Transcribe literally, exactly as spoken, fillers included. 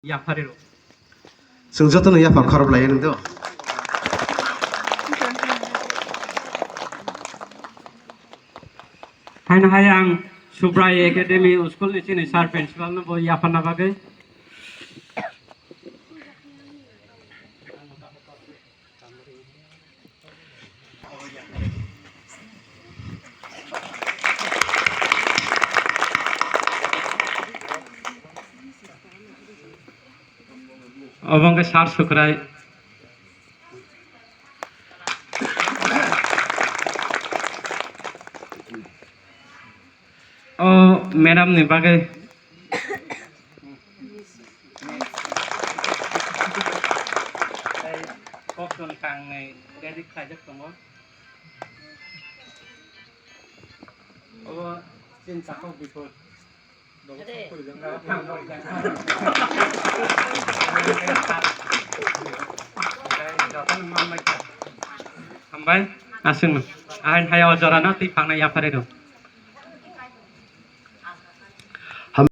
Yaphariro. Chwng jotono yaphang khorop lai nang do. Haino hai ang Subrai Academy school ni chini sir principal no bo yapharna bagwi. Obo wngkha sir Sukrai. O madam ni bagwi. Tei koktwng kangnwi ready khlaijak tongo. Obo chini takhuk biphuru. Hambai, aswkno. Ahaini hai o jorano twi phangna yapharwi rw.